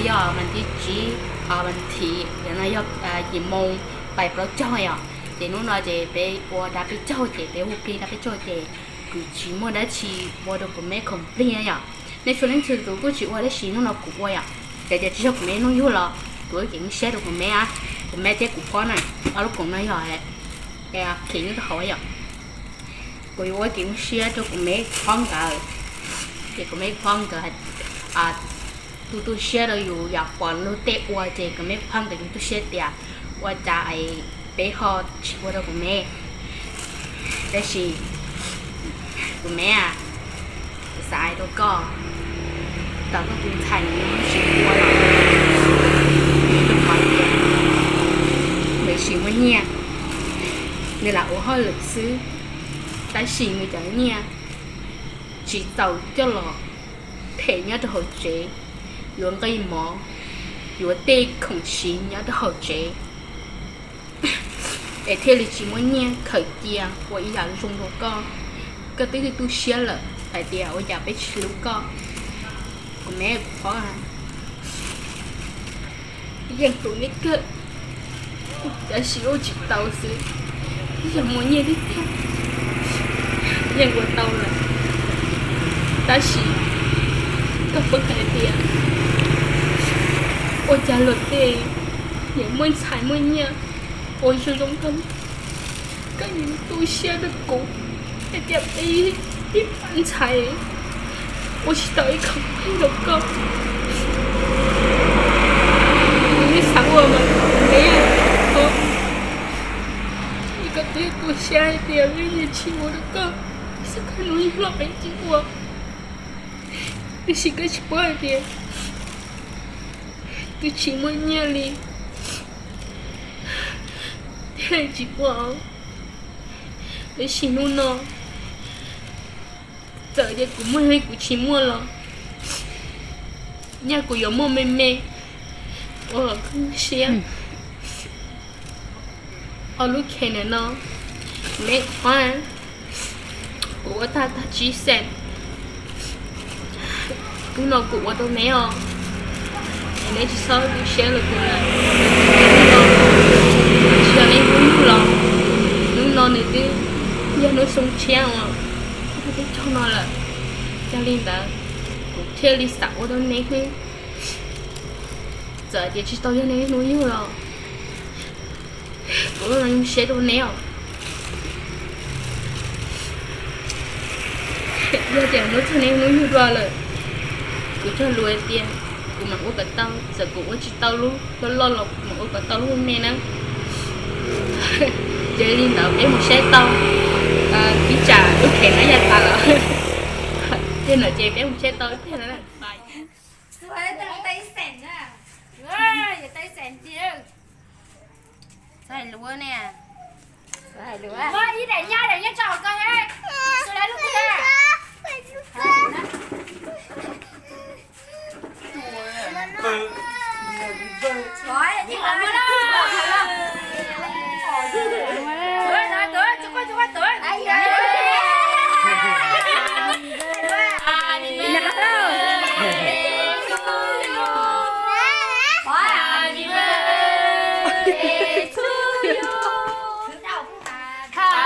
Yog vas thib tsib, vas thib, yog no yog yim moo pais plaub caug yom. Ces hnub no ces peb ua dab peb caug ces peb hu plig dab peb caug ces kuv tsis muaj dab tsi ua rau kuv me khoom plig yom. Nej txhua leej txhua tus kuj tsis ua tab sis hnub no kuv ua yom. Ces tias tsis yog kuv me hnub yug los kuv ua kev zoo siab rau kuv me, kuv me thiab kuv phob na, ob lub khoom no yog khev nyob rau hauv yom. Kuv yuav ua kev zoo siab rau kuv me phob nkawd, ces kuv me phob nkawd tu tu siab rau yus yom, pom luag tej ua ces kuv me phob nkawd tu tu siab tias ua cas peb ho tsis ua rau kuv me. Tab sis kuv me, kuv xav hais rau koj, thaum koj tus ntxhais nws tsis ua los, nws yeej pom tias nws tsis muaj nyiaj, nws lam ua hauj lwm xwb, tab sis nws cov nyiaj tsis txaus coj los them nyob rau hauv tsev, yuav nqi mov, yuav tej khoom siv nyob rau hauv tsev, es thiaj li tsis muaj nyiaj khaws cia ua ib yam zoo rau koj. Koj twb tu siab lawm hais tias ua cas peb tsis hlub koj. Kuv me kuv phob, yeej hlub nej kawg, tab sis ua tsis tau xwb. Yog muaj nyiaj tiag tiag yeej ua tau lawm, tab sis koj puas hais tias ua cas luag tej niam muaj ntxhais muaj nyiaj ua zoo zoo koj, koj yeej tu siab rau kuv hais tias peb ib pab ntxhais ua tsis tau ib khoom plig rau koj. Nej xav ua mas kuv me, koj twb tu siab hais tias peb yeej tsis ua rau koj, xav koj hnub yug los peb tsis ua, tiam sis koj tsis paub hais tias twb tsis muaj nyiaj li thiaj li tsis ua. Tab sis hnub no txawm tias kuv muaj li kuv tsis muaj los nyaj kuv yuav muaj me me ua kom koj siab. Ob lub khev ntawm no, me phob, kuv ua tag tag tsib xees. Hnub no kuv ua rau neb os, es neb tsis txhob tu siab rau kuv lawm. Hnub no tsis yog neb hnub yug los, hnub no nws twb yog hnub xyoo tshiab uas peb caug no lawm. Yog li ntawd, kuv thiaj li xav ua rau neb xwb. Txawm tias tsis tau yog neb hnub yug los kuv zoo siab rau neb os. Yog tias hnub twg neb hnub yug dua lawm, kuv cog lus hais tias kuv mam ua kom tau, txawm kuv ua tsis tau lub loj loj los kuv mam ua kom tau lub me na. Ces li ntawd peb mus saib tau, ib tsam lub khev no ya tas lawm, tej no ces peb mus saib tau tej no. Txhob hais lus ne. Ib daim nyab daim nyab tso ko, lub twg?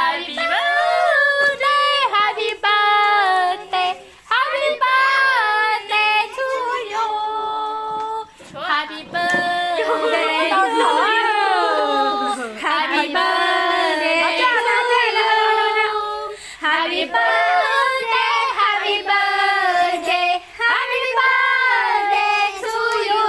Happy birthday, happy birthday, happy birthday to you. Happy birthday to you. Happy birthday to you. Happy birthday, happy birthday, happy birthday to you.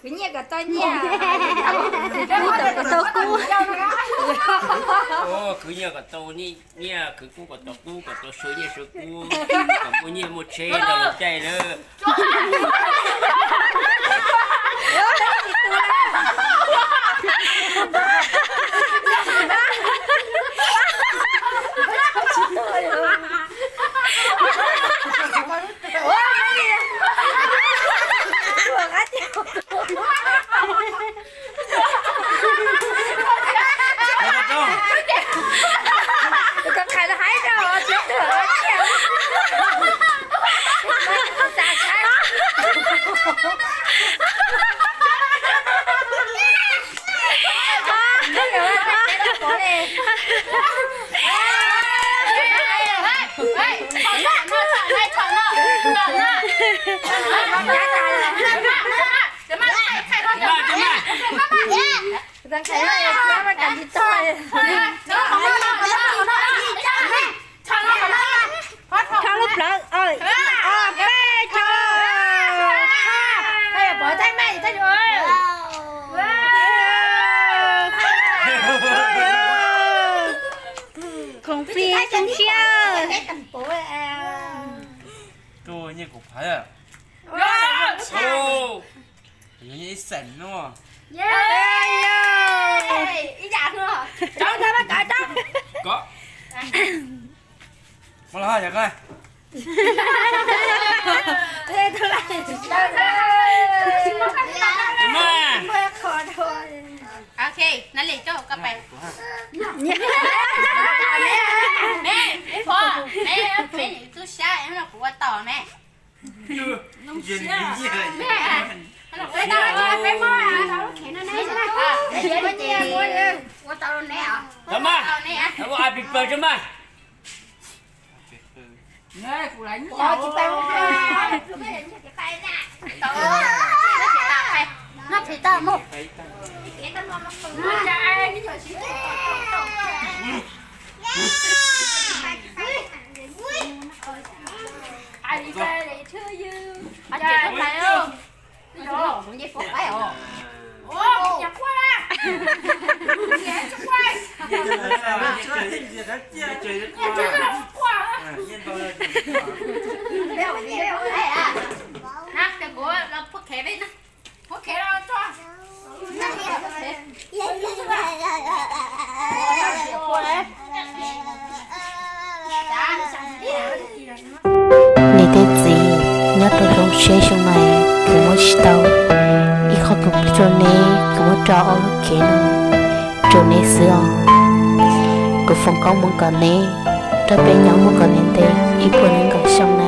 Khwv nyiaj kom tau nyiaj, kub kom tau kub, khwv nyiaj kom tau nyiaj, khwv kub kom tau kub, kom tau sawv nyiaj sawv kub, kom muaj nyiaj muaj tsheb nrog luag caij na. Thov lub plawv, ib, ob, peb, tso. Khoom plig zoo siab. Tus nyiaj kuv phav. Yog ib xeem no. Ib yam no. Ko. Muab los yog ko. Ok, nab li coj koj pais. Me, me, me, me tub sab no kuv ua tau me. Ua tau ne. Ua tau ne. Ua tau ne. Ua tau ne. Noj tsis tau mus. Kuv nce fuab qaib os. Na, ces kuv los phuaj khev peb na. Phuaj khev los tso. Niam thiab txiv, nyob rau xyoo seb xyoo no kuv muab tsis tau ib qho khoom plig rau neb, kuv muab rau ob lub khev no rau neb xwb os. Kuv foom koob hmoov kom neb rau peb nyob mus kom ntev ntev ib puas nees nkaum xyoo na.